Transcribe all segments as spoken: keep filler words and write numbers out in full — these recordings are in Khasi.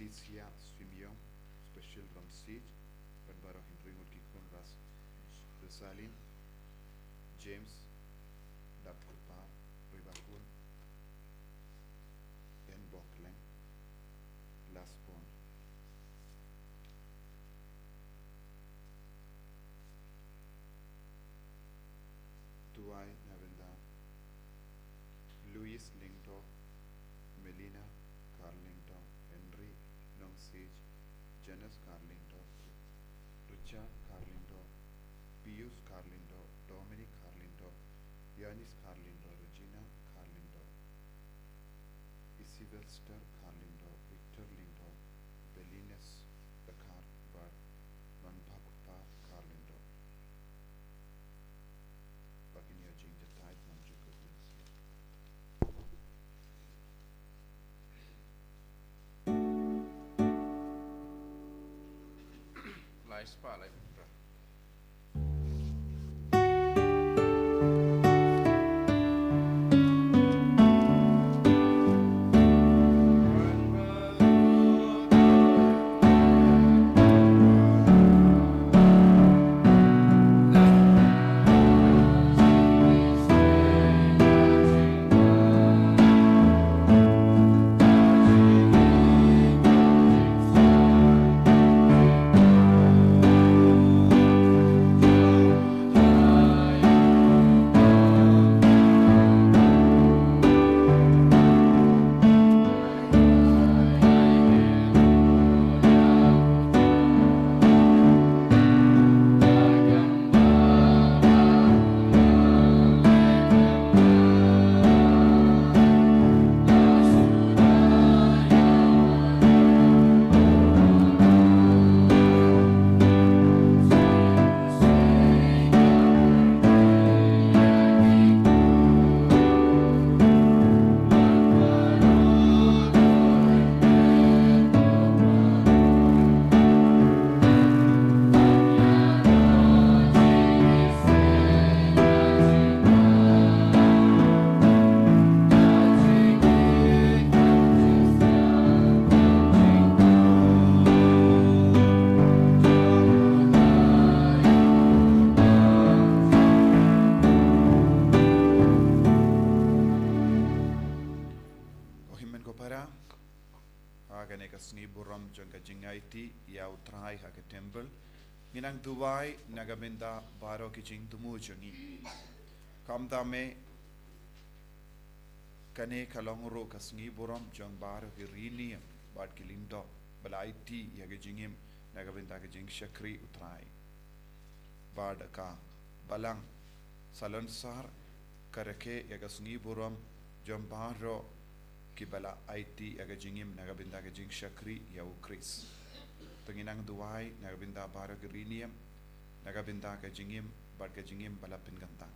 Alicia Simeon, special drum set, bad baroh hynriew ngut ki khun Ras Rosalin, James, Dapkyrpad, Ribakun, Ian Boklang, Lasbon. Duwai na ka bynta Louis Lyngdoh, Melina Kar Lyngdoh, Henry Nongsiej, Janice Kar Lyngdoh, Richard Kar Lyngdoh, Pius Kar Lyngdoh, Dominic Kar Lyngdoh, Yanis Kar Lyngdoh, Regina Kar Lyngdoh, Sylvester Kar Lyngdoh, Victor Lyngdoh, Belinus Dakar, bad Manbakpa Kar Lyngdoh. Ba kin ïoh jingjatai namar jingkyrkhu. Lai spah, lai phew phra. Ko hynmen ko para, ha kane ka sngi burom jong ka jingaiti ïa U Trai ha ka temple, ngi nang duwai na ka bynta baroh ki jingthmu jong ngi. Kumta me, kane ka long ruh ka sngi burom jong baroh ki riewniam bad ki lyngdoh ba la aiti ïa ka jingim na ka bynta ka jingshakri U Trai. Bad ka Balang Salonsar ka rakhe ïa ka sngi burom jong baroh kiba la aiti ïa ka jingim na ka bynta ka jingshakri ïa U Khrist. To ngin nang duwai na ka bynta baroh ki riewniam, na ka bynta ka jingim bad ka jingim ba la pynkyntang.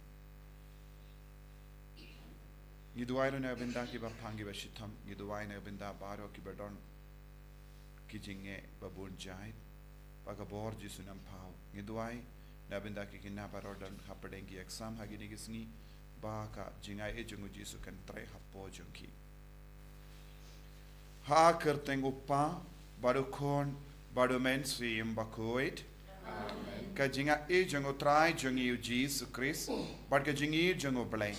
Ngi duwai ruh na ka bynta kiba pang kiba shitom, ngi duwai na ka bynta baroh kiba don ki jingeh ba bun jait, ba ka bor Jisu un ym paw. Ngi duwai na ka bynta ki khynnah baroh don hapdeng ki exam ha kine ki sngi, ba ka jingaiei jong U Jisu kan trei hapoh jong ki. Ha ka kyrteng U Kpa, bad U Khun, bad U Mynsiem Bakhuid. Amen. Ka jingaiei jong U Trai jong ngi U Jisu Khrist, bad ka jingïeit jong U Blei,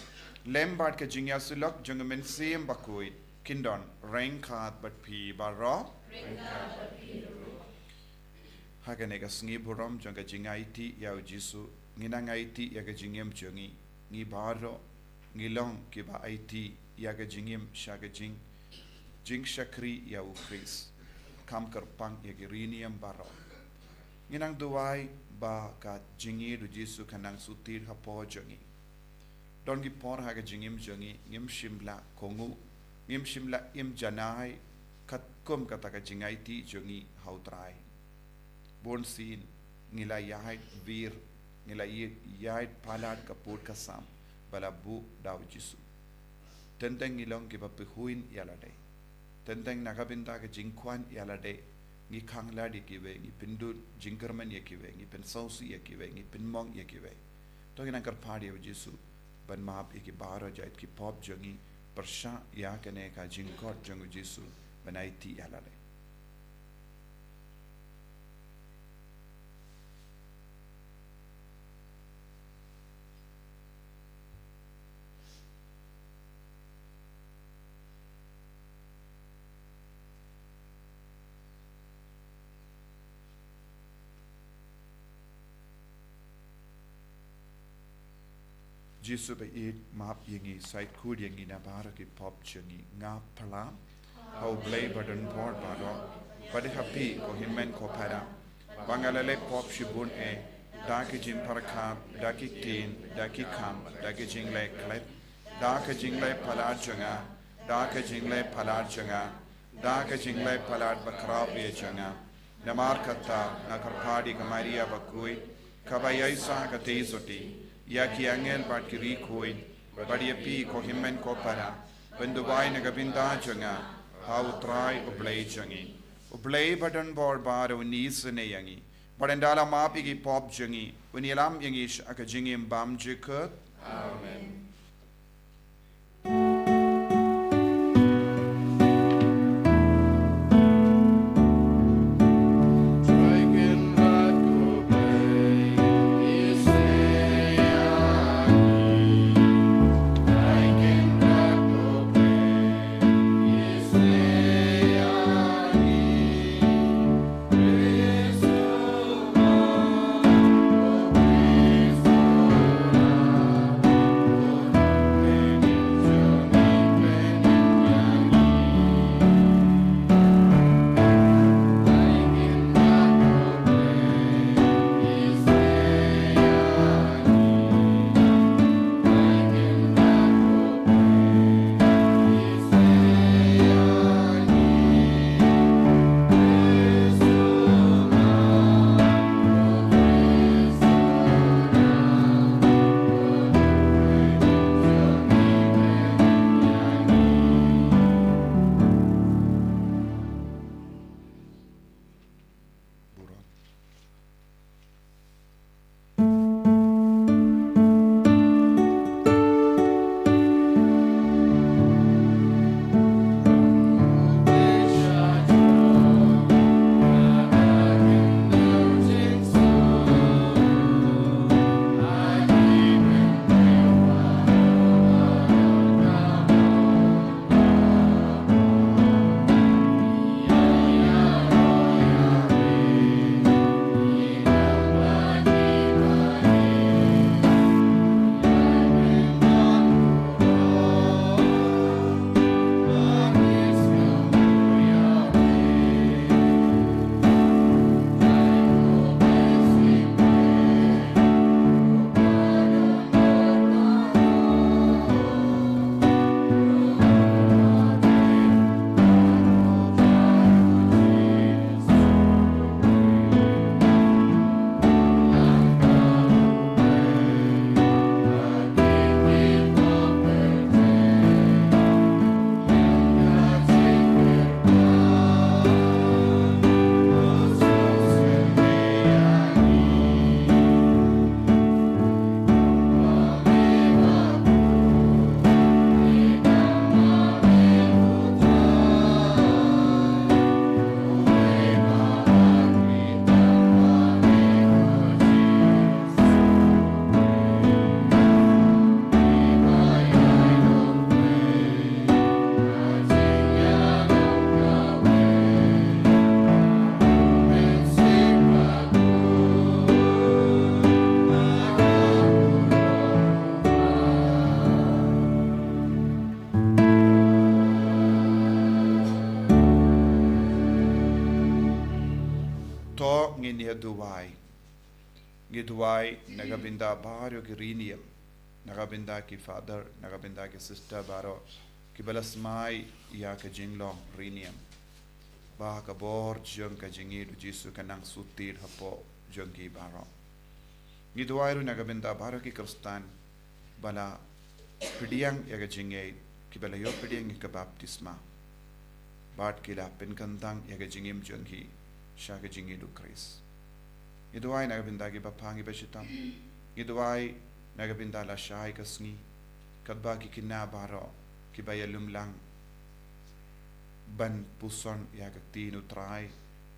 lem bad ka jingïasyllok jong U Mynsiem Bakhuid, kin don ryngkat bad phi baroh. Ryngkat bad phi ruh. Ha kane ka sngi burom jong ka jingaiti ïa U Jisu, ngi nang aiti ïa ka jingim jong ngi, ngi baroh ngi long kiba aiti ïa ka jingim sha ka jing, jingshakri ïa U Khrist, kham kyrpang ïa ki riewniam baroh. Ngi nang duwai ba ka jingïeit U Jisu kan nang sutir hapoh jong ngi. Don ki por ha ka jingim jong ngi, ngim shym la kohnguh, ngim shym la im janai katkum kata ka jingaiti jong ngi ha U Trai. Bun sien ngi la ïaid wir, ngi la ïaid, ïaid palat ka pud ka sam ba la buh da U Jisu. Teng teng ngi long kiba pyrkhat ïa lade. Teng teng na ka bynta ka jingkwah ïa lade, ngi khanglad ïa kiwei, ngi pynduh jingkyrmen ïa kiwei, ngi pynsngewsih ïa kiwei, ngi pynmong ïa kiwei. To ngin nang kyrpad ïa U Jisu ban map ïa ki baroh jait ki pop jong ngi, pyrshah ïa kane ka jingkhot jong U Jisu ban aiti ïa lade. Jisu ba ïeit, map ïa ngi, shait khuid ïa ngi na baroh ki pop jong ngi. Nga pyrshang ha U Blei ba don bor baroh, bad ha phi ko hynmen ko para, ba nga la leh pop shibun eh, da ki jingpyrkhat, da ki ktien, da ki kam, da ki jingleh klet, da ki jingleh palat jong nga, da ki jingleh palat jong nga, da ki jingleh palat bakhraw eh jong nga. Namar kata nga kyrpad ïa ka Maria bakhuid, kaba ïaisah katei sotti ïa ki angel bad ki riewkhuid, bad ïa phi ko hynmen ko para, ban duwai na ka bynta jong nga ha U Trai U Blei jong ngi. U Blei ba don bor baroh un isynei ïa ngi, bad un da la map ïa ki pop jong ngi, un ïalam ïa ngi sha ka jingim bymjukut. Amen. To ngin ïa duwai. Ngi duwai na ka bynta baroh ki riewniam, na ka bynta ki father, na ka bynta ki sister baroh, kiba la smai ïa ka jinglong riewniam, ba ka bor jong ka jingïeit u Jisu kan nang sutit hapoh jong ki baroh. Ngi duwai ruh na ka bynta baroh ki Khristan ba la pdiang ïa ka jingngeit, kiba la ïoh pdiang ïa ka baptisma, bad ki la pynkyntang ïa ka jingim jong ki sha ka jingïeit u Khrist. Ngi duwai na ka bynta kiba phang kiba shitom. Ngi duwai na ka bynta lashai ka sngi, katba ki khynnah baroh kiba ïalum lang ban puson ïa ka ktien u Trai,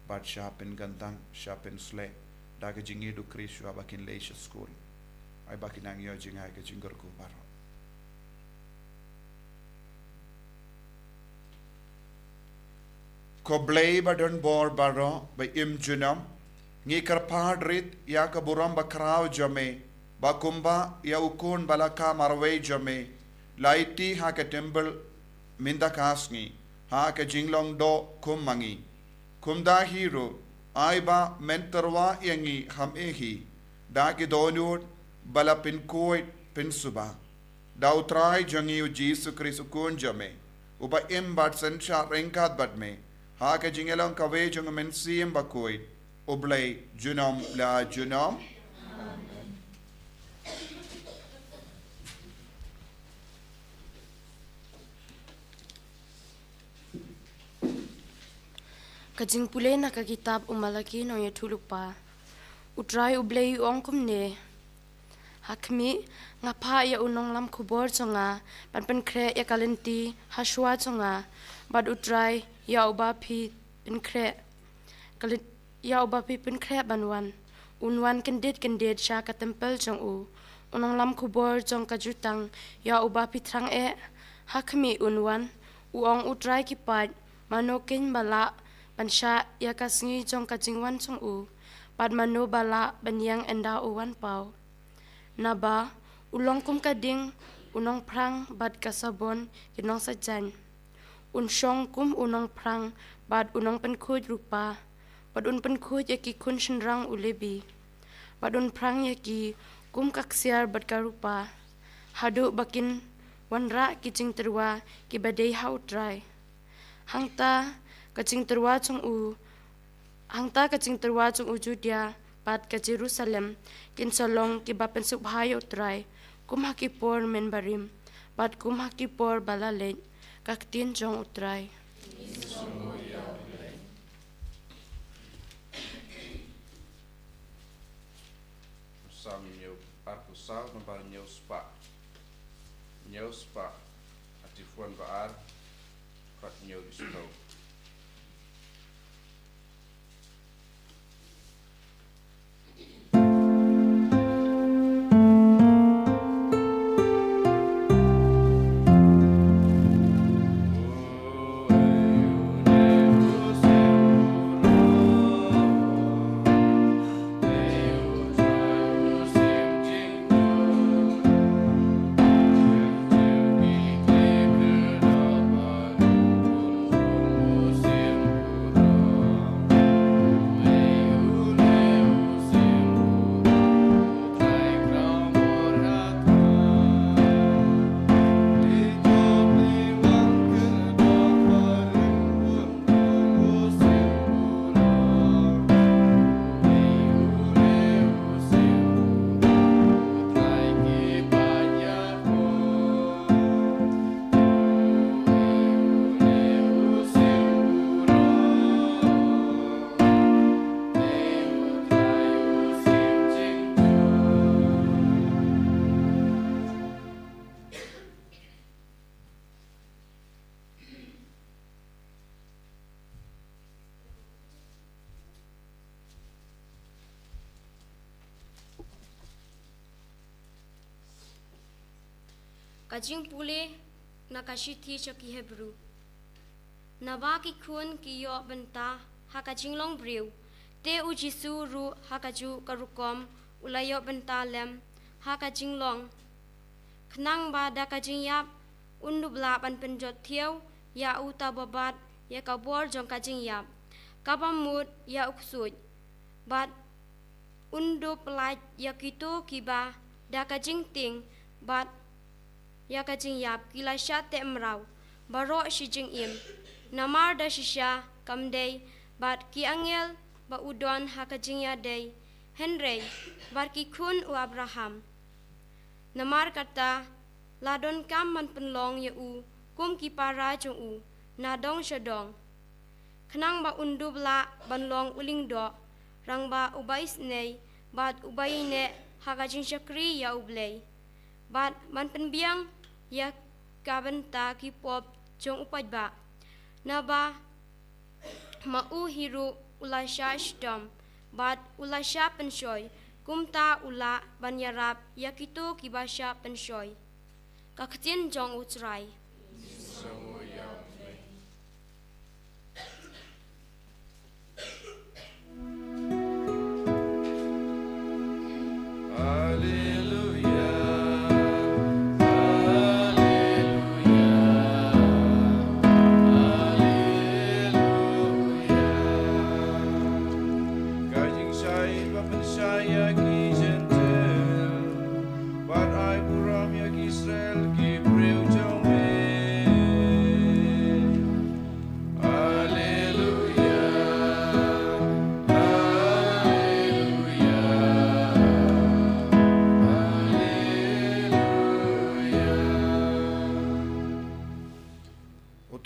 bad shah pynkyntang, shah pynsleh da ka jingïeit u Khrist shuwa ba kin leit sha skul. Ai ba kin nang ïoh jngai ka jingkyrkhu baroh. Ko Blei ba don bor baroh, ba im junom, ngi kyrpad rit ïa ka burom bakhraw jong me, ba kumba ïa u khun ba la kha marwei jong me, la ïaiti ha ka temple mynta ka sngi ha ka jinglong doh kum ma ngi. Kumta hi ruh, ai ba men tyrwa ïa ngi ha me hi da ki dohnud ba la pynkhuid pynsuba. Da U Trai jong ngi U Jisu Khrist U Khun jong me, uba im bad synshar ryngkat bad me ha ka jingïalong kawei jong U Mynsiem Bakhuid, U Blei junom la junom. Ka jingpule na ka kitab U Malaki nongïathuhlypa. U Trai U Blei u ong kumne: Ha khmih, nga phah ïa u nonglam khubor jong nga ban pynkhreh ïa ka lynti ha shuwa jong nga, bad U Trai ïa uba phi pynkhreh ka lyn-, ïa uba phi pynkhreh ban wan, un wan kyndit kyndit sha ka temple jong u. U nonglam khubor jong ka jutang ïa uba phi thrang eh, ha khmih un wan, u ong U Trai ki paid, mano keiñ ba lah ban shah ïa ka sngi jong ka jingwan jong u, bad mano ba lah ban ïeng ynda u wan paw. Naba u long kum ka ding, u nongphrang bad ka sabon ki nongsajan. Un shong kum u nongphrang bad u nongpynkhuid rupa, bad un pynkhuid ïa ki khun shynrang u Lebi, bad un phrang ïa ki kum ka ksiar bad ka rupa, haduh ba kin wanrah ki jingtyrwa kiba dei ha U Trai. Hangta ka jingtyrwa jong u, hangta ka jingtyrwa jong u Judia bad ka Jerusalem kin sa long kiba pynsngewbha ïa U Trai, kum ha ki por mynbarim bad kum ha ki por ba la leit. Ka ktien jong U Trai. Salm hynñiew arphew saw, nambar hynñiew spah. Hynñiew spah, ha Tyndale ba ar, khat hynñiew spah. Ka jingpule na ka shithi sha ki Hebru. Naba ki khun ki ïoh bynta ha ka jinglong briew, te U Jisu ruh ha kajuh ka rukom u la ïoh bynta lem ha ka jinglong, khnang ba da ka jingïap un dup lah ban pynjot thiaw ïa uta ba bat ïa ka bor jong ka jingïap, kaba mut ïa u ksuid, bad un dup pyllait ïa kito kiba da ka jingtieng bad ïa ka jingïap ki la shah teh mraw baroh shi jingim. Namar da shisha kam dei bad ki angel ba u don ha ka jingïadei, hynrei bad ki khun u Abraham. Namar kata, la donkam ban pynlong ïa u kum ki para jong u na dong sha dong, khnang ba un dup lah ban long u lyngdoh, rangbah uba isynei bad uba ïaineh ha ka jingshakri ïa U Blei, bad ban pynbiang ïa ka bynta ki pop jong u paidbah. Naba ma u hi ruh u la shah shitom bad u la shah pynshoi, kumta u lah ban ïarap ïa kito kiba shah pynshoi. Ka ktien jong U Trai. Haleluya.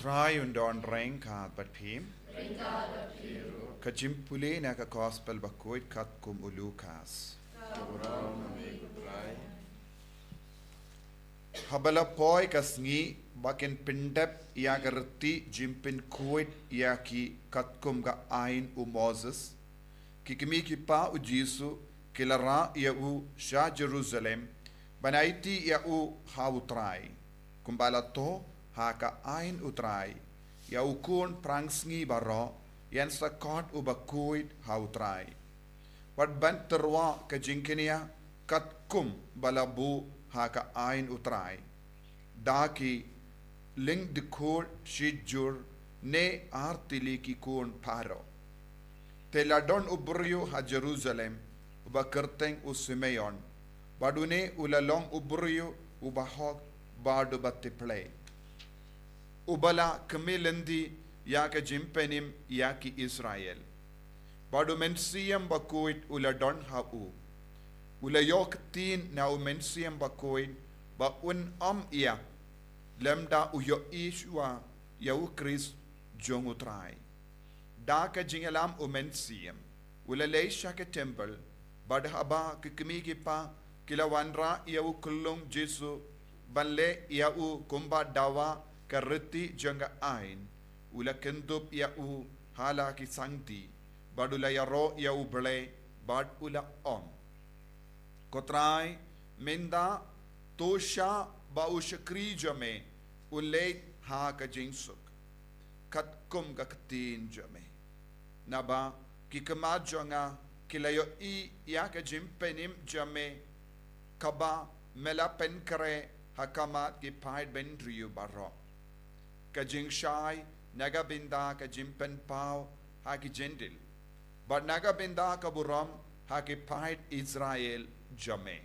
Trai un don ryngkat bad phi. Ka jingpule na ka Gospel bakhuid katkum u Lukas. Haba la poi ka sngi ba kin pyndep ïa ka riti jingpynkhuid ïa ki katkum ka aiñ u Moses, ki kmie ki kpa u Jisu ki la rah ïa u sha Jerusalem ban aiti ïa u ha u Trai, kumba la thoh ha ka aiñ u Trai, ïa u khun phrangsngi baroh yn sa khot uba khuid ha u Trai, bad ban tyrwa ka jingkñia katkum ba la buh ha ka aiñ u Trai, da ki lyngdkhot shijur ne ar tylli ki khun pharo. Te la don u briew ha Jerusalem uba kyrteng u Simeon, bad une u la long u briew uba hok bad uba tiphlei, uba la kmie lynti ïa ka jingpynim ïa ki Israel. Bad u Mynsiem Bakhuid u la don ha u. U la ïoh ktien na u Mynsiem Bakhuid ba un ym ïap lymda u ïohi shuwa ïa u Khrist jong u Trai. Da ka jingïalam u Mynsiem, u la leit sha ka templ, bad haba ki kmie ki kpa ki la wanrah ïa u khyllung Jisu ban leh ïa u kumba dawa ka riti jong ka aiñ, u la kyndup ïa u ha la ki sangti, bad u la ïaroh ïa U Blei, bad u la ong: Ko Trai, mynta to shah ba u shakri jong me un leit ha ka jingsuk, katkum ka ktien jong me. Naba ki khmat jong nga ki la ïohi ïa ka jingpynim jong me, kaba me la pynkhreh ha khmat ki paid bynriew baroh, ka jingshai na ka bynta ka jingpynpaw ha ki Jentil, bad na ka bynta ka burom ha ki paid Israel jong me.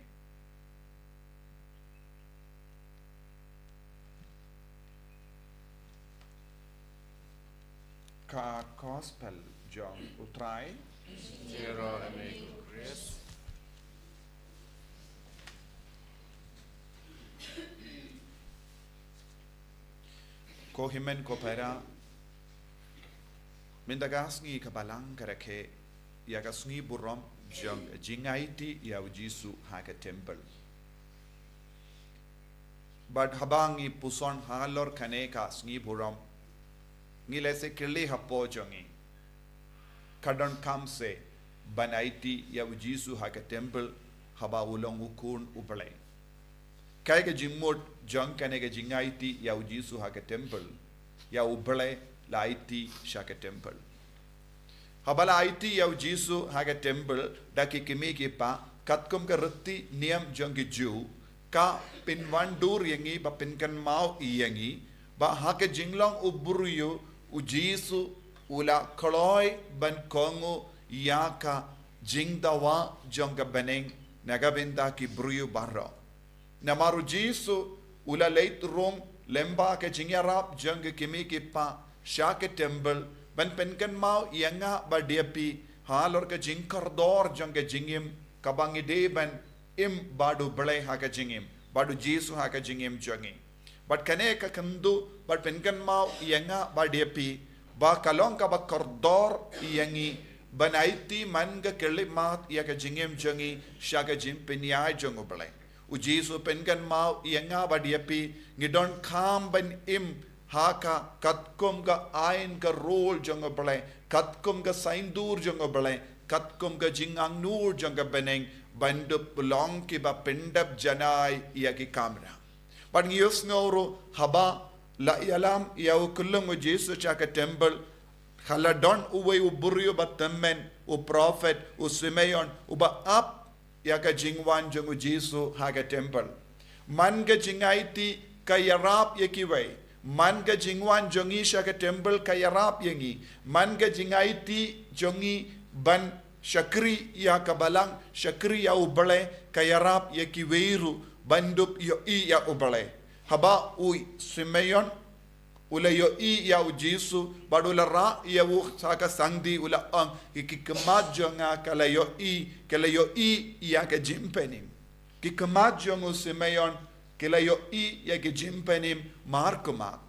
Ka Gospel jong u Trai. Jingïaroh ïa me ko Khrist. Ko hynmen ko para, mynta ka sngi ka Balang ka rakhe ïa ka sngi burom jong ka jingaiti ïa u Jisu ha ka templ. Bad haba ngi puson halor kane ka sngi burom, ngi lehse kylli hapoh jong ngi, ka donkam se ban aiti ïa u Jisu ha ka templ haba u long u Khun u Blei? Kaei ka jingmut jong kane ka jingaiti ïa u Jisu ha ka templ, ïa U Blei la aiti sha ka templ? Haba la aiti ïa u Jisu ha ka templ da ki kmie ki kpa, katkum ka riti niam jong ki Jiw, ka pynwandur ïa ngi ba pynkynmaw ïa ngi ba ha ka jinglong u briew, u Jisu u la kloi ban kohnguh ïa ka jingdawa jong ka bneng na ka bynta ki briew baroh. Namar u Jisu u la leit rung lyngba ka jingïarap jong ki kmie ki kpa sha ka templ, ban pynkynmaw ïa nga bad ïa phi halor ka jingkordor jong ka jingim, kaba ngi dei ban im bad U Blei ha ka jingim, bad u Jisu ha ka jingim jong ngi. Bad kane ka kynduh bad pynkynmaw ïa nga bad ïa phi ba ka long kaba kordor ïa ngi ban aiti man ka khyllipmat ïa ka jingim jong ngi sha ka jingpynïaid jong U Blei. U Jisu pynkynmaw ïa nga bad ïa phi, ngi donkam ban im ha ka katkum ka aiñ ka rule jong U Blei, katkum ka saiñdur jong U Blei, katkum ka jingangnud jong ka bneng, ban dup long kiba pyndep janai ïa ki kamram. Bad ngi ïohsngew ruh haba la ïalam ïa u khyllung u Jisu sha ka templ, ka la don uwei u briew ba tymmen, u prophet, u Simeon, uba ap ïa ka jingwan jong u Jisu ha ka templ. Man ka jingaiti ka ïarap ïa kiwei, man ka jingwan jong ngi sha ka templ ka ïarap ïa ngi, man ka jingaiti jong ngi ban shakri ïa ka Balang, shakri ïa U Blei, ka ïarap ïa kiwei ruh ban dup ïohi ïa U Blei. Haba u Simeon u la ïohi ïa u Jisu bad u la rah ïa u sha ka sangti, u la ong, ki khmat jong nga ka la ïohi, ka la ïohi ïa ka jingpynim. Ki khmat jong u Simeon ki la ïohi ïa ka jingpynim markhmat.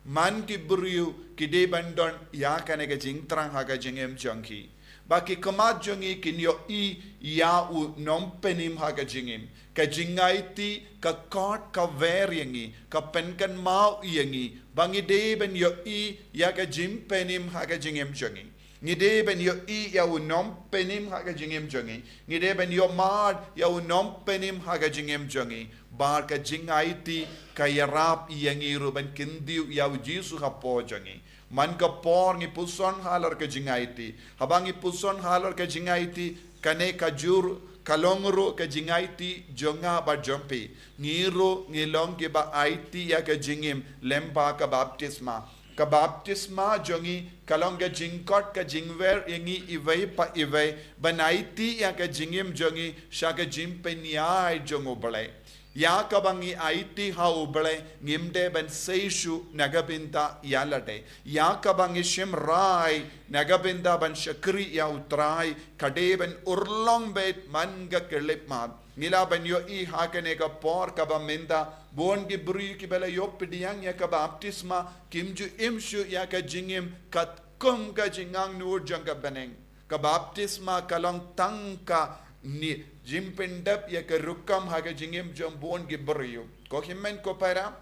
Man ki briew ki dei ban don ïa kane ka jingthrang ha ka jingim jong ki. Ba ki khmat jong ngi kin ïohi ïa u nongpynim ha ka jingim. Ka jingaiti ka khot ka wer ïa ngi, ka pynkynmaw ïa ngi ba ngi dei ban ïohi ïa ka jingpynim ha ka jingim jong ngi. Ngi dei ban ïohi ïa u nongpynim ha ka jingim jong ngi. Ngi dei ban ïohmad ïa u nongpynim ha ka jingim jong ngi. Bad ka jingaiti ka ïarap ïa ngi ruh ban kyntiew ïa u Jisu hapoh jong ngi. Man ka por ngi puson halor ka jingaiti. Haba ngi puson halor ka jingaiti, kane ka jur ka long ruh ka jingaiti jong nga bad jong phi. Ngi ruh ngi long kiba aiti ïa ka jingim lyngba ka baptisma. Ka baptisma jong ngi ka long ka jingkhot ka jingwer ïa ngi iwei pa iwei ban aiti ïa ka jingim jong ngi sha ka jingpynïaid jong U Blei. Ïa kaba ngi aiti ha U Blei ngim dei ban sei shuh na ka bynta ïa lade. Ïa kaba ngi shim rai na ka bynta ban shakri ïa U Trai ka dei ban urlong beit man ka khyllipmat. Ngi lah ban ïohi ha kane ka por kaba mynta, bun ki briew kiba la ïoh pdiang ïa ka baptisma kim ju im shuh ïa ka jingim katkum ka jingangnud jong ka bneng. Ka baptisma ka long tang ka jingpyndep ïa ka rukom ha ka jingim jong bun ki briew. Ko hynmen ko para,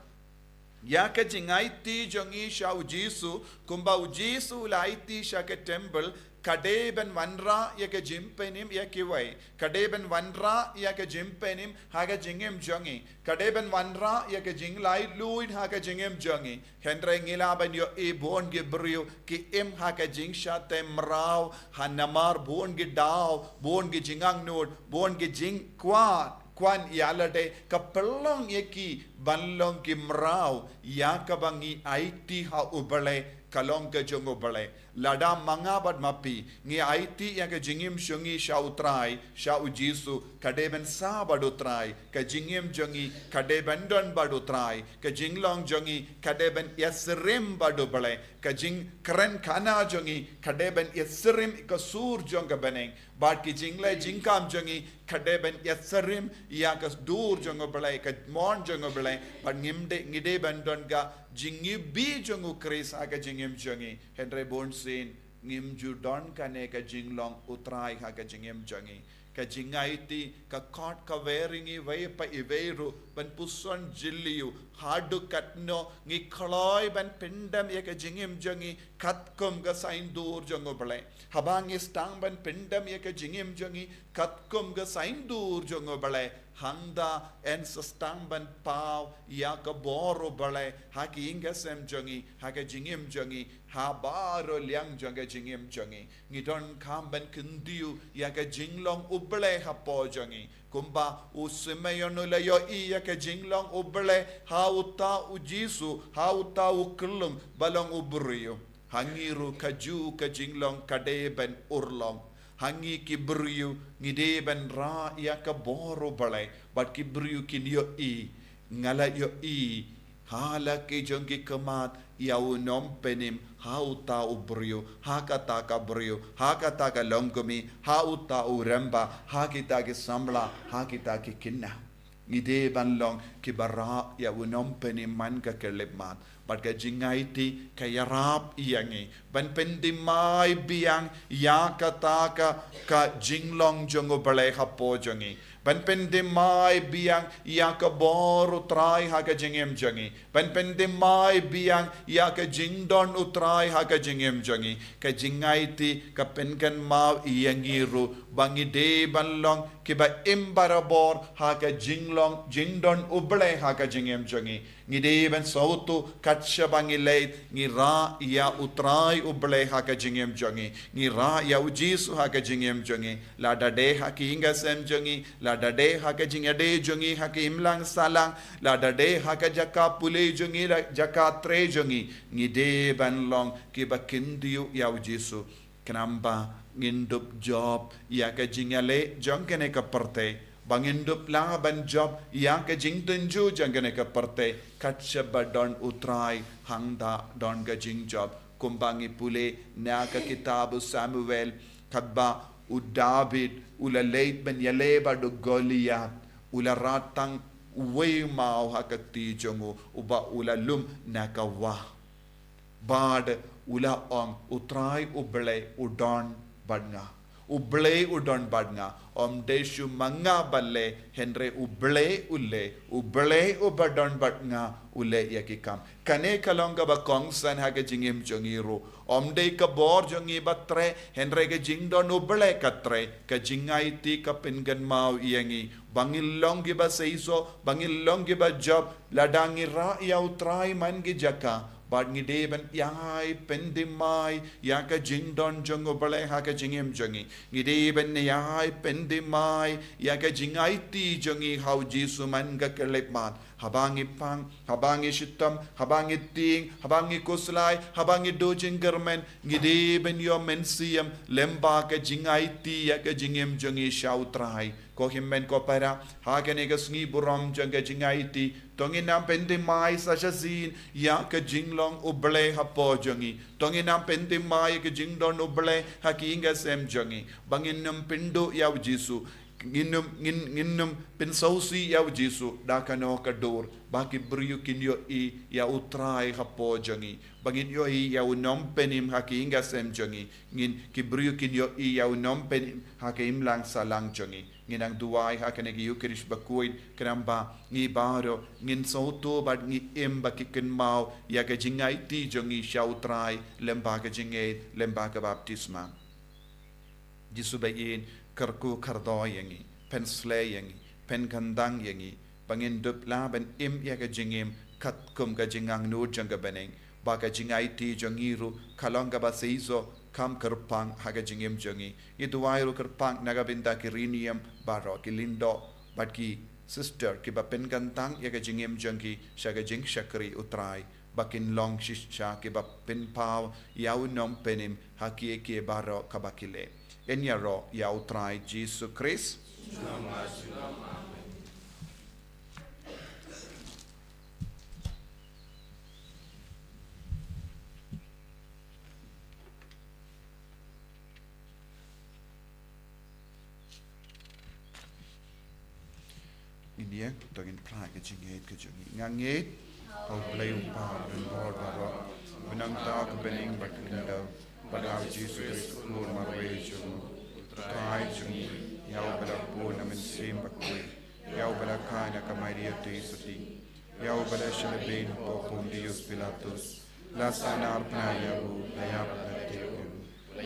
ïa ka jingaiti jong ngi sha U Jisu, kumba U Jisu u la aiti sha ka temple, ka dei ban wanrah ïa ka jingpynim ïa kiwei. Ka dei ban wanrah ïa ka jingpynim ha ka jingim jong ngi. Ka dei ban wanrah ïa ka jinglaitluid ha ka jingim jong ngi. Hynrei ngi lah ban ïohi bun ki briew ki im ha ka jingshah tei mraw, ha namar bun ki daw, bun ki jingangnud, bun ki jingkwah kwah ïa lade ka pynlong ïa ki ban long ki mraw ïa kaba ngi aiti ha U Blei, ka long ka jong U Blei. Lada ma nga bad ma phi ngi aiti ïa ka jingim jong ngi sha U Trai, sha U Jisu, ka dei ban sah bad U Trai. Ka jingim jong ngi ka dei ban don bad U Trai. Ka jinglong jong ngi ka dei ban ïasyriem bad U Blei. Ka jingkren khana jong ngi ka dei ban ïasyriem ka sur jong ka bneng. Bad ki jingleh jingkam jong ngi ka dei ban ïasyriem ïa ka dur jong U Blei, ka mon jong U Blei. Bad ngim dei, ngi dei ban don ka jingiwbih jong U Khrist ha ka jingim jong ngi. Hynrei bunsien ngim ju don kane ka jinglong U Trai ha ka jingim jong ngi. Ka jingaiti ka khot ka wer ïa ngi iwei pa iwei ruh ban puson jylliew haduh katno ngi kloi ban pyndem ïa ka jingim jong ngi katkum ka saiñdur jong U Blei. Haba ngi sdang ban pyndem ïa ka jingim jong ngi katkum ka saiñdur jong U Blei, hangta yn sa sdang ban paw ïa ka bor U Blei ha ki ïing ka sem jong ngi, ha ka jingim jong ngi, ha baroh liang jong ka jingim jong ngi. Ngi donkam ban kyntiew ïa ka jinglong U Blei hapoh jong ngi. Kumba u Simeon u la ïohi ïa ka jinglong U Blei ha uta U Jisu, ha uta u khyllung ba long u briew. Ha ngi ruh kajuh ka jinglong ka dei ban urlong. Ha ngi ki briew ngi dei ban rah ïa ka bor U Blei bad ki briew kin ïohi. Nga la ïohi ha la ki jong ki khmat ïa u nongpynim ha uta u briew, ha kata ka briew, ha kata ka longkmie, ha uta u rangbah, ha kita ki samla, ha kita ki khynnah. Ngi dei ban long kiba rah ïa u nongpynim man ka khyllipmat. Bad ka jingaiti ka ïarap ïa ngi ban pynthymmai biang ïa kata ka, ka jinglong jong U Blei hapoh jong ngi. Ban pynthymmai biang ïa ka bor U Trai ha ka jingim jong ngi. Ban pynthymmai biang ïa ka jingdon U Trai ha ka jingim jong ngi. Ka jingaiti ka pynkynmaw ïa ngi ruh ba ngi dei ban long kiba im barabor ha ka jinglong jingdon U Blei ha ka jingim jong ngi. Ngi dei ban sngewthuh kat shaba ngi leit, ngi rah ïa U Trai U Blei ha ka jingim jong ngi. Ngi rah ïa U Jisu ha ka jingim jong ngi. Lada dei ha ki ïing ka sem jong ngi, lada dei ha ka jingïadei jong ngi ha ki imlang sahlang, lada dei ha ka jaka pule jong ngi, la jaka trei jong ngi, ngi dei ban long kiba kyntiew ïa U Jisu. Khnang ba ngin dup jop ïa ka jingïaleh jong kane ka pyrthei. Ba ngin dup lah ban jop ïa ka jingtynjuh jong kane ka pyrthei. Kat shaba don U Trai hangta don ka jingjop. Kumba ngi pule na ka kitab u Samuel, katba u David u la leit ban ïaleh bad u Goliath, u la rah tang uwei u maw ha ka kti jong u, uba u la lum na ka wah. Bad u la ong, U Trai U Blei u don bad nga. U Blei u don bad nga. Ym dei shuh ma nga ba leh, hynrei U Blei u leh, U Blei uba don bad nga u leh ïa ki kam. Kane ka long kaba kongsan ha ka jingim jong ngi ruh. Ym dei ka bor jong ngi ba treh, hynrei ka jingdon U Blei ka treh, ka jingaiti ka pynkynmaw ïa ngi ba ngin long kiba seisoh, ba ngin long kiba jop, lada ngi rah ïa U Trai man ki jaka, bad ngi dei ban ïai pynthymmai ïa ka jingdon jong U Blei ha ka jingim jong ngi. Ngi dei ban ïai pynthymmai ïa ka jingaiti jong ngi ha U Jisu man ka khyllipmat. Haba ngi pang, haba ngi shitom, haba ngi tieng, haba ngi khuslai, haba ngi duh jingkyrmen, ngi dei ban ïoh mynsiem lem bad ka jingaiti ïa ka jingim jong ngi sha U Trai. Ko hynmen ko para, ha kane ka sngi burom jong ka jingaiti, to ngin ym pynthymmai sa shisien ïa ka jinglong U Blei hapoh jong ngi. To ngin ym pynthymmai ïa ka jingdon U Blei ha ki ïing ki sem jong ngi. Ba ngin ym pynduh ïa U Jisu. Ngin ym, ngin, ngin ym pynsngewsih ïa U Jisu da kano ka dur. Ba ki briew kin ïohi ïa U Trai hapoh jong ngi. Ba ngin ïohi ïa U Nongpynim ha ki ïing ki sem jong ngi. Ngin, ki briew kin ïohi ïa U Nongpynim ha ka imlang sahlang jong ngi. Ngi nang duwai ha kane ka Ïukharist bakhuid, khnang ba ngi baroh ngin sngewthuh bad ngi im bad ki kynmaw ïa ka jingaiti jong ngi sha U Trai lem bad ka jingngeit, lem bad ka baptisma. Jisu ba ïeit, kyrkhu kyrdoh ïa ngi, pynsleh ïa ngi, pynkyntang ïa ngi, ba ngin dup lah ban im ïa ka jingim katkum ka jingangnud jong ka bneng, ba ka jingaiti jong ngi ruh ka long kaba seisoh, kam kyrpang ha ka jingim jong ngi. Ngi duwai ruh kyrpang na ka bynta ki riewniam baroh, ki lyngdoh bad ki sister kiba pynkyntang ïa ka jingim jong ki sha ka jingshakri U Trai, ba kin long shisha kiba pynpaw ïa U Nongpynim ha kiei kiei baroh kaba ki leh. Yn ïaroh ïa U Trai Jisu Khrist. Ngin ïeng, to ngin phla ïa ka jingngeit ka jong ngi. Nga ngeit ha U Blei U Kpa ba don bor baroh, ba nangta ka bneng bad ka khyndew, bad ha U Jisu Khrist U Khun marwei jong U Trai jong ngi, ïa uba la bun na Mynsiem Bakhuid, ïa uba la kha na ka Maria Theisotti, ïa uba la shah lehbeiñ hapoh Pontius Pilatus, la sahnarphna ïa u, la ïap, la tip,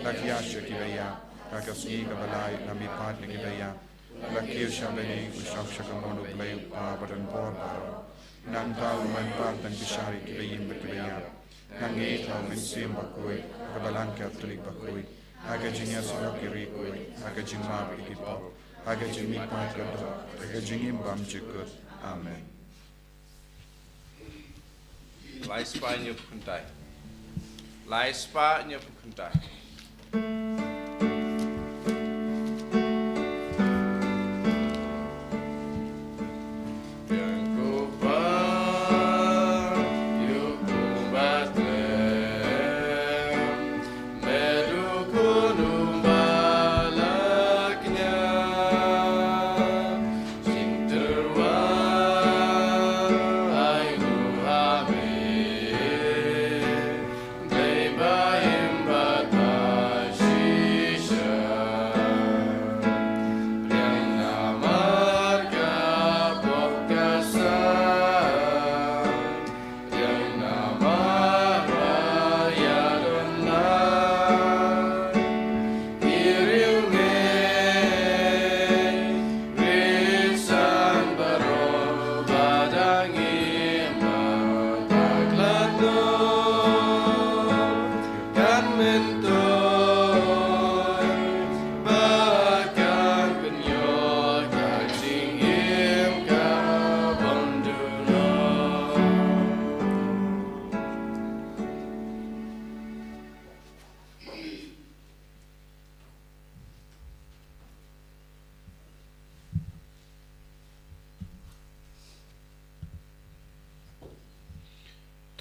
la khiah sha kiba ïap, ha ka sngi kaba lai la mihpat na kiba ïap, la kiew sha bneng, u shong sha kamon U Blei U Kpa ba don bor baroh. Nangta un wan pat ban bishar ïa kiba im bad kiba ïap. Nga ngeit ha U Mynsiem Bakhuid, ha ka Balang Katholik bakhuid, ha ka jingïasyllok ïa ki riewkhuid, ha ka jingmap ïa ki pop, ha ka jingmihpat ka doh, ha ka jingim bymjukut. Amen. Lai spah hynñiewphew khyndai. Lai spah hynñiewphew khyndai.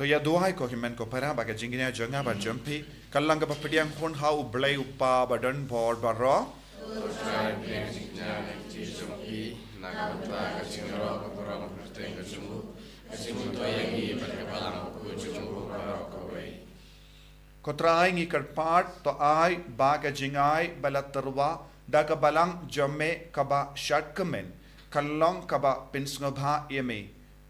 To ïa duwai ko hynmen ko para, ba ka jingïa jong nga bad jong phi kan long kaba pdiang hun ha U Blei U Kpa ba don bor baroh. To Trai, pdiang jingïa na ki jong phi, na ka bynta ka jingïaroh ka burom kyrteng ka jong u, ka jingmyntoi ïa ngi bad ka Balang bakhuid jong u baroh kawei. Ko Trai, ngi kyrpad, to ai ba ka jingai ba la tyrwa da ka balang jong me kaba shadkmen kan long kaba pynsngewbha ïa me.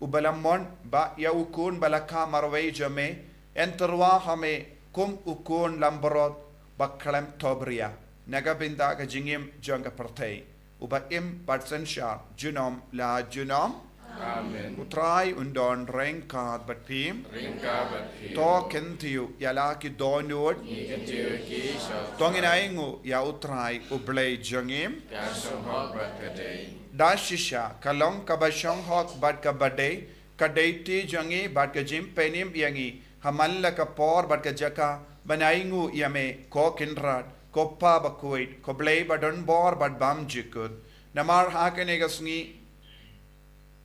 U ba la mon ba ïa u khun ba la kha marwei jong me, yn tyrwa ha me kum u khun lambrot ba khlem thohbria, na ka bynta ka jingim jong ka pyrthei, u ba im bad synshar junom la junom. Amen. U Trai un don ryngkat bad phi. Ryngkat bad phi. To kyntiew ïa la ki dohnud. Ngi kyntiew ïa ki sha. To ngin ainguh ïa u Trai u Blei jong ngi. Ka shong hok bad ka dei. Da shisha ka long kaba shong hok bad kaba dei ka dei ti jong ngi bad ka jingpynim ïa ngi ha man la ka por bad ka jaka ban ainguh ïa me, ko Kynrad, ko Pa bakhuid, ko Blei ba don bor bad bymjukut. Namar ha kane ka sngi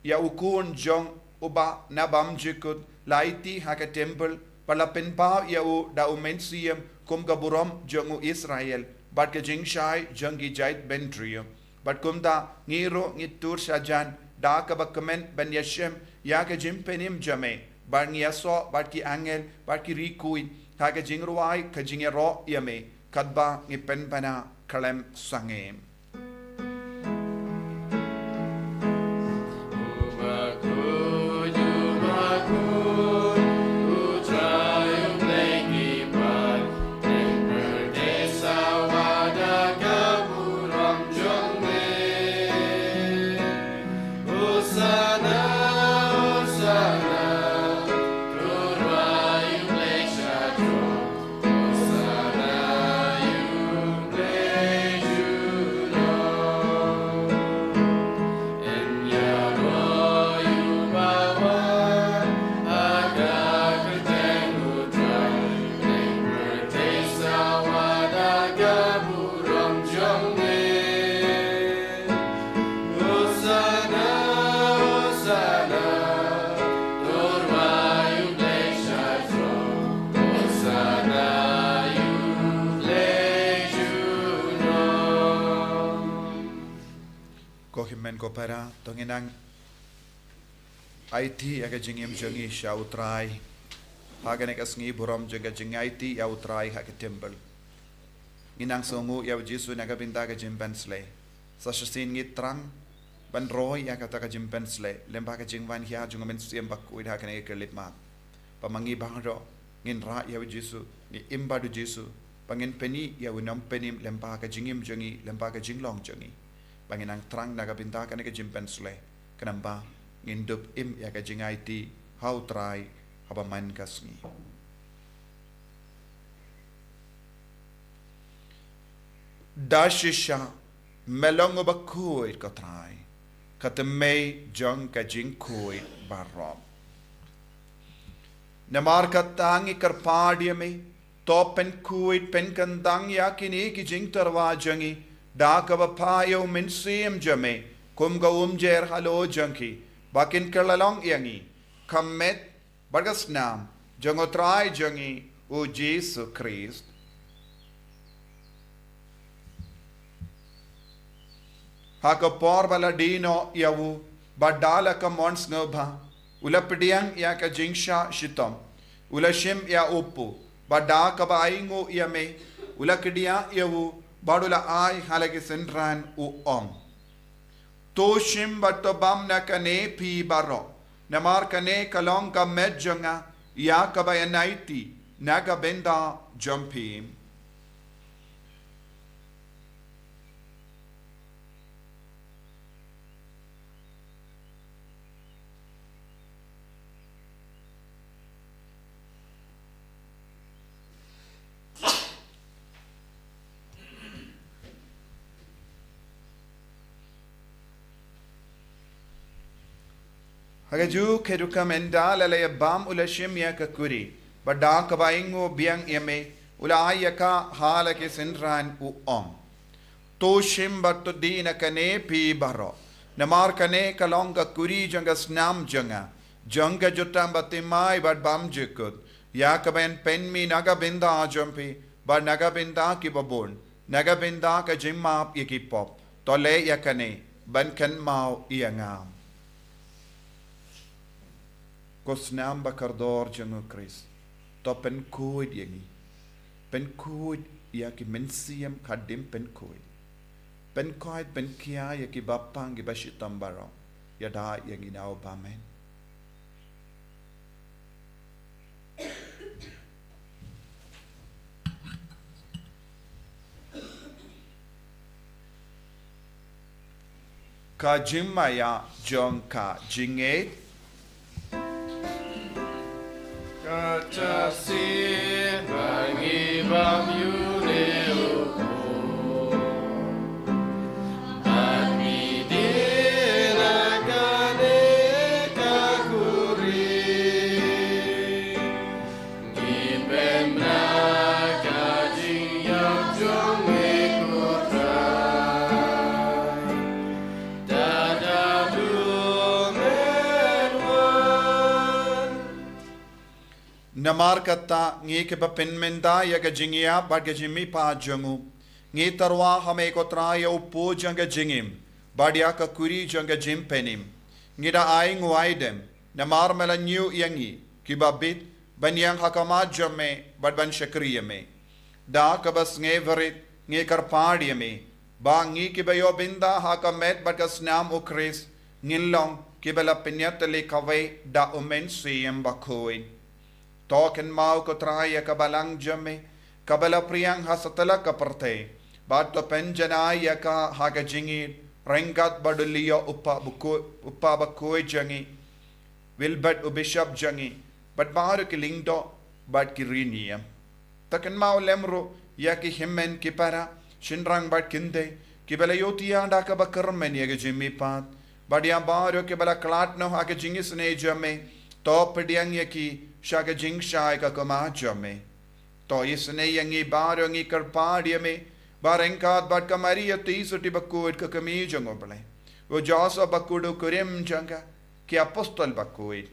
ïa u khun jong u ba na bymjukut la aiti ha ka temple, ba la pynpaw ïa u da u Mynsiem kum ka burom jong u Israel bad ka jingshai jong ki jaitbynriew. Bad kumta ngi ruh ngi tur shajan da kaba kmen ban ïashem ïa ka jingpynim jong me, bad ngi ïasoh bad ki angel bad ki riew khuid ha ka jingrwai ka jingïaroh ïa me, katba ngi pynbna khlem sangeh. Ko hynmen ko para, to ngin nang aiti ïa ka jingim jong ngi sha u Trai ha kane ka sngi burom jong ka jingaiti ïa u Trai ha ka temple. Ngin nang sngewnguh ïa u Jisu na ka bynta ka jingpynsleh. Sa shisien ngi thrang ban roi ïa kata ka jingpynsleh lyngba ka jingwan hiar jong u Mynsiem Bakhuid ha kane ka khyllipmat. Ba ma ngi baroh ngin rah ïa u Jisu, ngi im bad u Jisu, ba ngin pyni ïa u nongpynim lyngba ka jingim jong ngi, lyngba ka jinglong jong ngi. Ba ngin nang thrang na ka bynta kane ka jingpynsleh, khnang ba ngin dup im ïa ka jingaiti ha u Trai haba man ka sngi. Da shisha me long u bakhuid, ko Trai, ka thymmei jong ka jingkhuid baroh. Namar kata ngi kyrpad ïa me, to pynkhuid pynkyndang ïa kine ki jingtyrwa jong ngi da kaba phah ïa u Mynsiem jong me kum ka umjer halor jong ki, ba kin kylla long ïa ngi ka met bad ka snam jong u Trai jong ngi u Jisu Khrist. Ha ka por ba la die noh ïa u, bad da la ka mon sngewbha, u la pdiang ïa ka jingshah shitom, u la shim ïa u kpu, bad da kaba ainguh ïa me, u la kdiah ïa u, bad u la ai ha la ki synran, u ong: To shim bad to bam na kane phi baroh, namar kane ka long ka met jong nga, ïa kaba yn aiti na ka bynta jong phi. Ha kajuh ka rukom, ynda la ïa bam, u la shim ïa ka kuri, bad da kaba ainguh biang ïa me, u la ai ïa ka ha la ki synran, u ong: To shim bad to die na kane phi baroh, namar kane ka long ka kuri jong ka snam jong nga, jong ka jutang bathymmai bad bymjukut, ïa kaba yn pynmih na ka bynta jong phi bad na ka bynta kiba bun, na ka bynta ka jingmap ïa ki pop. To leh ïa kane ban kynmaw ïa nga. Ko snam ba kordor jong u Khrist, to pynkhuid ïa ngi. Pynkhuid ïa ki mynsiem khadduh, pynkhuid. Pynkhuid, pynkhia ïa ki bapang ki bashitom baroh. Ïada ïa ngi na u bymman. Ka jingmaïa jong ka jingngeit. Kata sien ba ngi bam ïa une u khun. Bad ngi die na kane ka khuri. Ngi pynbna ka jingïap jong me ko Trai. Da ka bym wan. Namar kata ngi kiba pynmynta ïa ka jingïap bad ka jingmihpat jong u, ngi tyrwa ha me ko Trai ïa u po jong ka jingim bad ïa ka khuri jong ka jingpynim. Ngi da ai nguaidem namar me la ñiew ïa ngi kiba bit ban ïeng ha khmat jong me bad ban shakri ïa me. Da kaba sngewrit ngi kyrpad ïa me ba ngi kiba ïoh bynta ha ka met bad ka snam u Khrist ngin long kiba la pynïatylli kawei da u Mynsiem Bakhuid. To kynmaw ko Trai ïa ka balang jong me kaba la phriang ha satlak ka pyrthei, bad to pynjanai ïa ka ha ka jingïeit ryngkat bad u Leo u kpa bakhuid, u kpa bakhuid jong ngi, Wilbert u bishop jong ngi, bad baroh ki lyngdoh bad ki riewniam. To kynmaw lem ruh ïa ki hynmen ki para, shynrang bad kynthei kiba la ïohthiah da kaba kyrmen ïa ka jingmihpat, bad ïa baroh kiba la khlad noh ha ka jingisynei jong me. To pdiang ïa ki sha ka jingshai ka khmat jong me. To isynei ïa ngi baroh, ngi kyrpad ïa me ba ryngkat bad ka Maria Theisotti bakhuid ka kmie jong u Blei, u Joseph bakhuid u kurim jong ka, ki apostol bakhuid,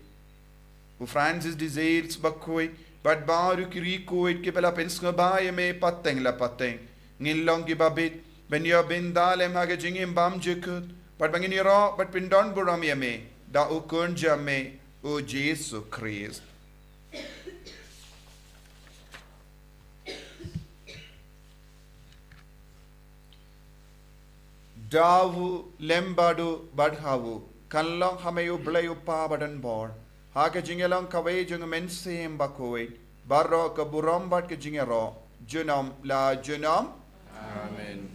u Francis de Sales bakhuid bad baroh ki riewkhuid kiba la pynsngewbha ïa me pateng la pateng, ngin long kiba bit ban ïoh bynta lem ha ka jingim bymjukut, bad ba ngin ïaroh bad pyndonburom ïa me da u Khun jong me u Jisu Khrist. Da u, lem bad u, bad ha u, kan long ha me u Blei u Kpa badonbor, ha ka jingïalong kawei jong u Mynsiem Bakhuid, baroh ka burom bad ka jingïaroh junom la junom. Amen.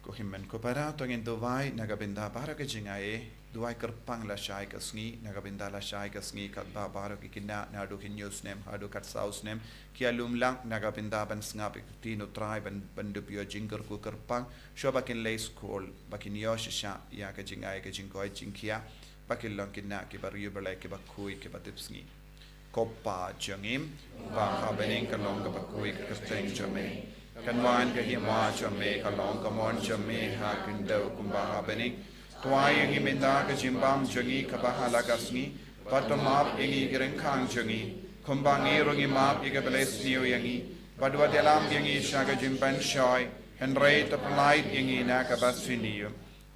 Ko hynmen ko para, to ngin duwai na ka bynta baroh ka jingai, duwai kyrpang lashai ka sngi, na ka bynta lashai ka sngi katba baroh ki khynnah naduh hynñiew snem haduh khatsaw snem ki ïalum lang na ka bynta ban sngap ïa ka ktien u Trai, ban, ban dup ïa jingkyrkhu kyrpang, shuwa ba kin leit skul, ba kin ïoh shisha ïa ka jingai ka jingkoit jingkhiah, ba kin long khynnah kiba riewblei, kiba khuid, kiba tipsngi. Ko Pa jong ngi ba ha bneng, ka long kaba khuid ka kyrteng jong me. Kan wan ka hima jong me, ka long ka mon jong me ha khyndew kumba ha bneng. To ai ïa ngi mynta ka jingbam jong ngi kaba ha la ka sngi. Bad to map ïa ngi ki ryngkang jong ngi, kumba ngi ruh ngi map ïa kiba la sniew ïa ngi. Bad wat ïalam ïa ngi sha ka jingpynshoi, hynrei to pyllait ïa ngi na kaba sniew.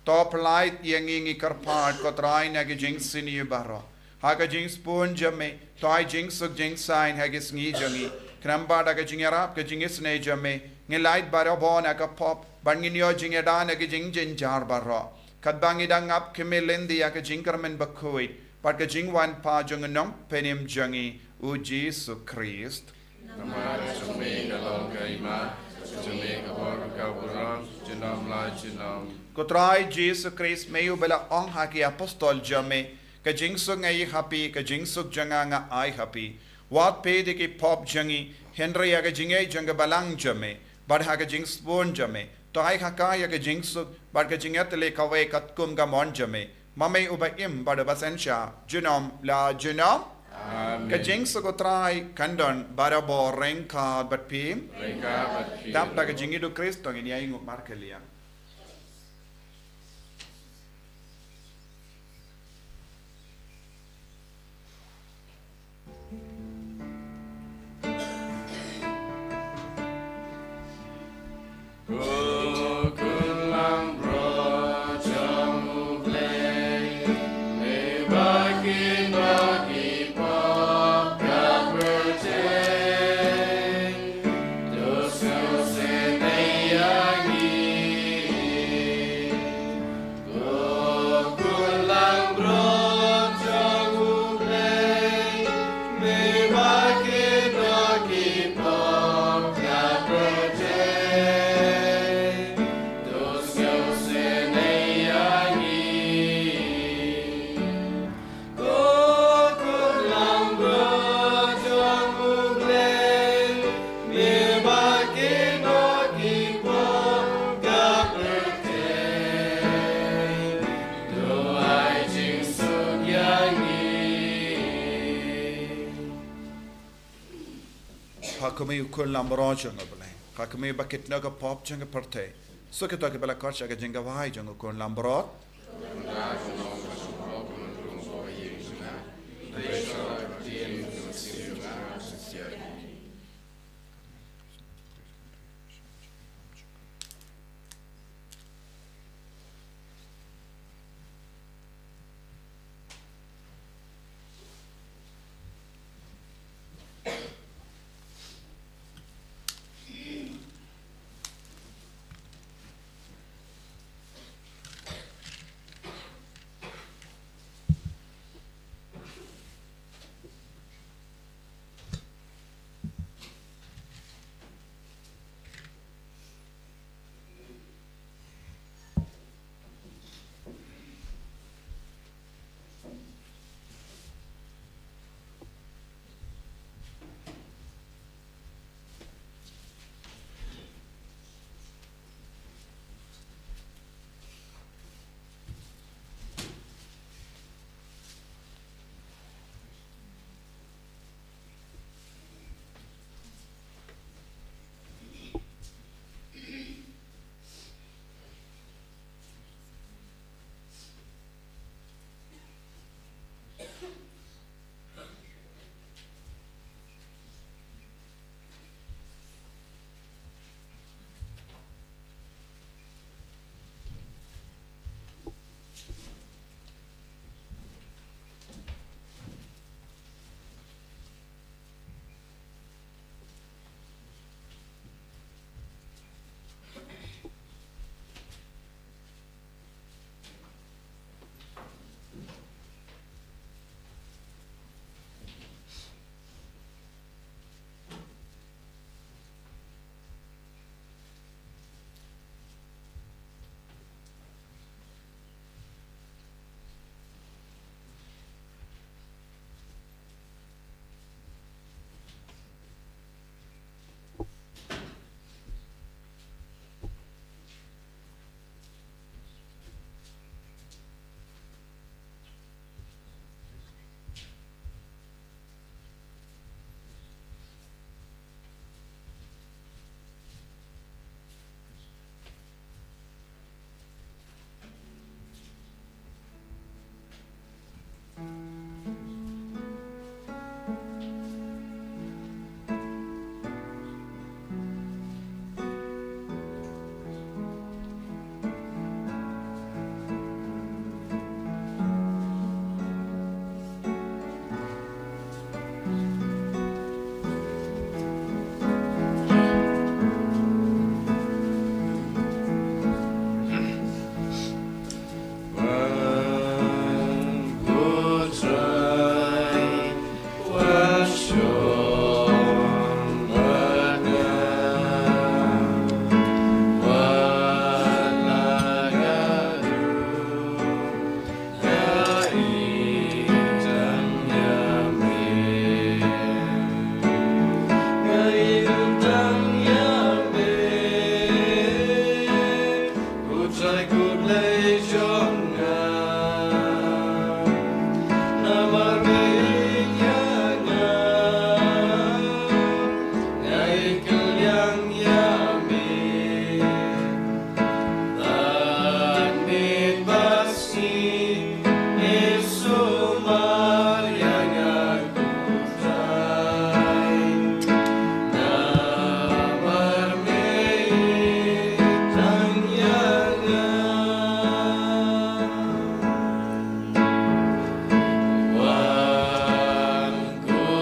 To pyllait ïa ngi, ngi kyrpad ko Trai, na ki jingsniew baroh. Ha ka jingsbun jong me, to ai jingsuk jingsaiñ ha ki sngi jong ngi. Khnang ba da ka jingïarap ka jingisynei jong me, ngin lait barabor na ka pop, bad ngin ïoh jingïada na ki jingjynjar baroh. Katba ngi dang ap khmih lynti ïa ka jingkyrmen bakhuid bad ka jingwan pat jong u Nongpynim jong ngi, u Jisu Khrist. Namar jong me ka long ka hima, jong me ka bor, ka burom, junom la junom. Ko Trai Jisu Khrist, me uba la ong ha ki apostol jong me, ka jingsuk nga ai ha phi, ka jingsuk jong nga nga ai ha phi. Wat peit ïa ki pop jong ngi, hynrei ïa ka jingngeit jong ka balang jong me, bad ha ka jingsbun jong me, to ai ha ka ïa ka jingsuk bad ka jingïatylli kawei katkum ka mon jong me. Ma me uba im bad uba synshar junom la junom. Amen. Ka jingsuk u Trai kan don barabor ryngkat bad phi. Ryngkat bad phi. Dap da ka jingïeid u Khrist, to ngin ïa ïnguh markylliang. ha khmih u Khun langbrot jong U Blei, ha khmih ba kit noh ka pop jong ka pyrthei. Sa kito kiba la khot sha ka jingkawei jong u Khun langbrot.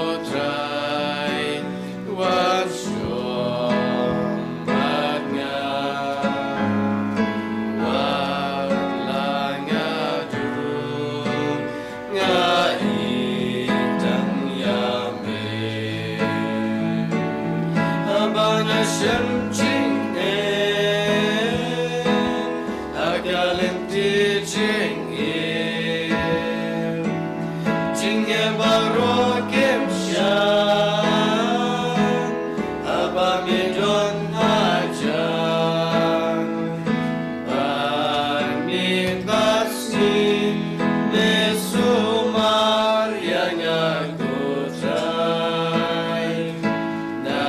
Ko Trai, wat shong bad nga. Wat la nga dum, nga ïeit tang ïa me. Haba nga shem jingeh ha ka lynti jingim, jingeh baroh kim shah haba me don hajan. Bad miet bad sngi me sumar ïa nga, ko Trai. Na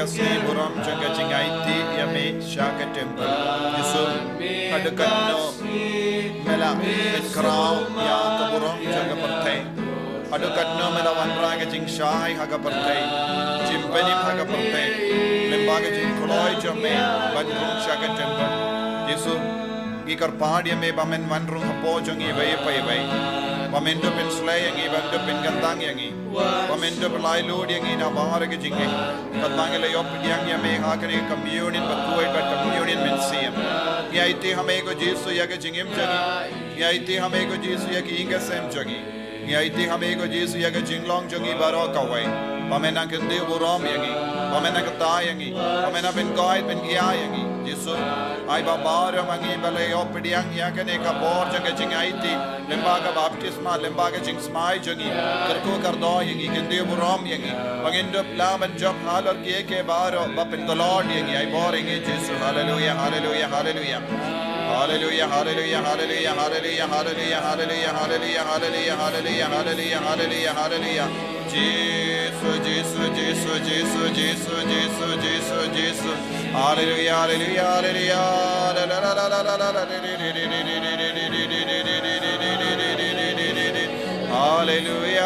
Ki burom jong ka jingaiti ïa me sha ka temple. Jisu, haduh katno me la pynkhraw ïa ka burom jong ka pyrthei. Haduh katno me la wanrah ka jingshai ha ka pyrthei, jingpynim ha ka pyrthei, lyngba ka jingkloi jong me ban rung sha ka temple. Jisu, ngi kyrpad ïa me ba men wan rung hapoh jong ngi iwei pa iwei. Ba men dup pynsleh ïa ngi, ba men dup pynkyntang ïa ngi. Ba men dup laitluid ïa ngi na baroh ki jingeh. Katba ngi la ïoh pdiang ïa me ha kane ka communion bakhuid bad communion mynsiem. Ngi aiti ha me ko Jisu ïa ka jingim jong ngi. Ngi aiti ha me ko Jisu ïa ki ïing ki sem jong ngi. Ngi aiti ha me ko Jisu ïa ka jinglong jong ngi baroh kawei. Ba men nang kyntiew burom ïa ngi. Ba men nang kyrta ïa ngi. Ba men nang pynkoit pynkhia ïa ngi. Jisu, ai ba baroh ma ngi ba la ïoh pdiang ïa kane ka bor jong ka jingaiti. Lyngba ka baptisma, lyngba ka jingsmai jong ngi. Kyrkhu kyrdoh ïa ngi, kyntiew burom ïa ngi. Ba ngin dup lah ban jop halor kiei kiei baroh ba pyntlot ïa ngi. Ai bor ïa ngi Jisu. Haleluia, haleluia, haleluia. Haleluia, haleluia, haleluia, haleluia, haleluia, haleluia, haleluia, haleluia, haleluia, haleluia. Jisu, Jisu, Jisu, Jisu, Jisu, Jisu, Jisu. Haleluia, haleluia, haleluia. Haleluia,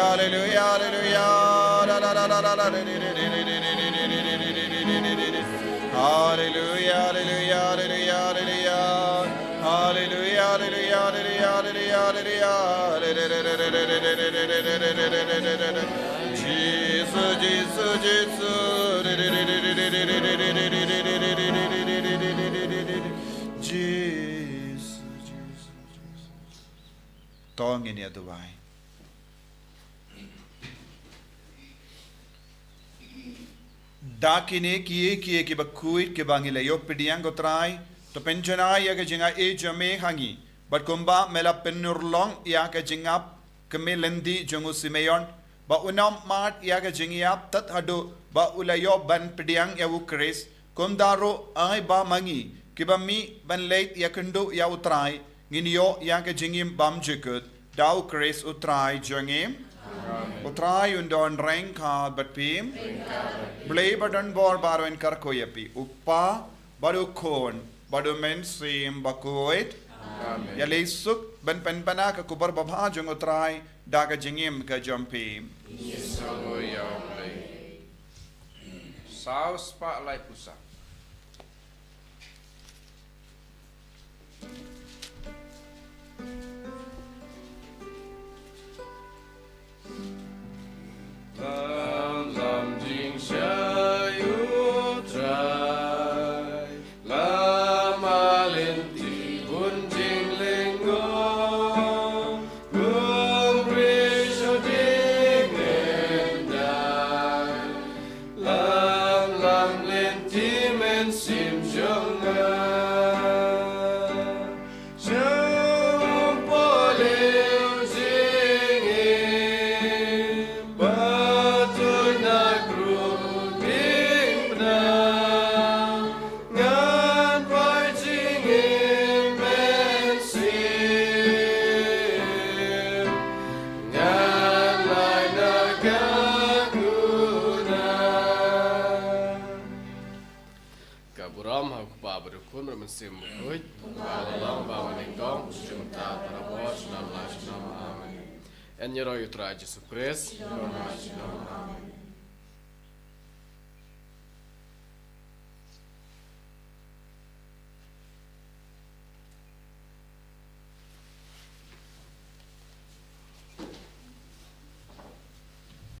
haleluia, haleluia. Haleluia, haleluia, haleluia, haleluia. Haleluia, haleluia, haleluia, haleluia, haleluia. Jisu, Jisu, Jisu, Jisu. Jisu, Jisu, Jisu. To ngin ïa duwai. Da kine kiei kiei kiba khuid kiba ngi la ïoh pdiang ko Trai, to pynjanai ïa ka jingaiei jong me ha ngi, bad kumba me la pynurlong ïa ka jingïap kmie lynti jong u Simeon, ba un ym mad ïa ka jingïap tad haduh ba u la ïoh ban pdiang ïa u Khrist, kumta ruh ai ba ma ngi kiba mih ban leit ïakynduh ïa u Trai, ngin ïoh ïa ka jingim bymjukut da u Khrist u Trai jong ngi. U Trai un don ryngkat bad phi. Blei ba don bor baroh un kyrkhu ïa phi, u Kpa bad u Khun bad u Mynsiem Bakhuid. Amen. Ïaleh suk ban pynbna ka khubor babha jong u Trai da ka jingim ka jong phi. Ngi sngewnguh ïa U Blei. Saw spah laiphew saw. Lam lam jingshai U Trai, lam ma lynti bun jinglyngngoh, kum rishon ding ngen dai. Lam lam lynti mynsiem jong nga. Jong u pole u jingim, ba tu na kru ding bna. Ngan pai jingim mynsiem, ngan lai na ka kuna. Ka burom ha u Kpa bad u Khun bad u Mynsiem Bakhuid. Ba la long ba nyngkong, kumta, barabor, junom la junom. Amen. Yn ïaroh ïa u Trai Jisu Khrist. Amen.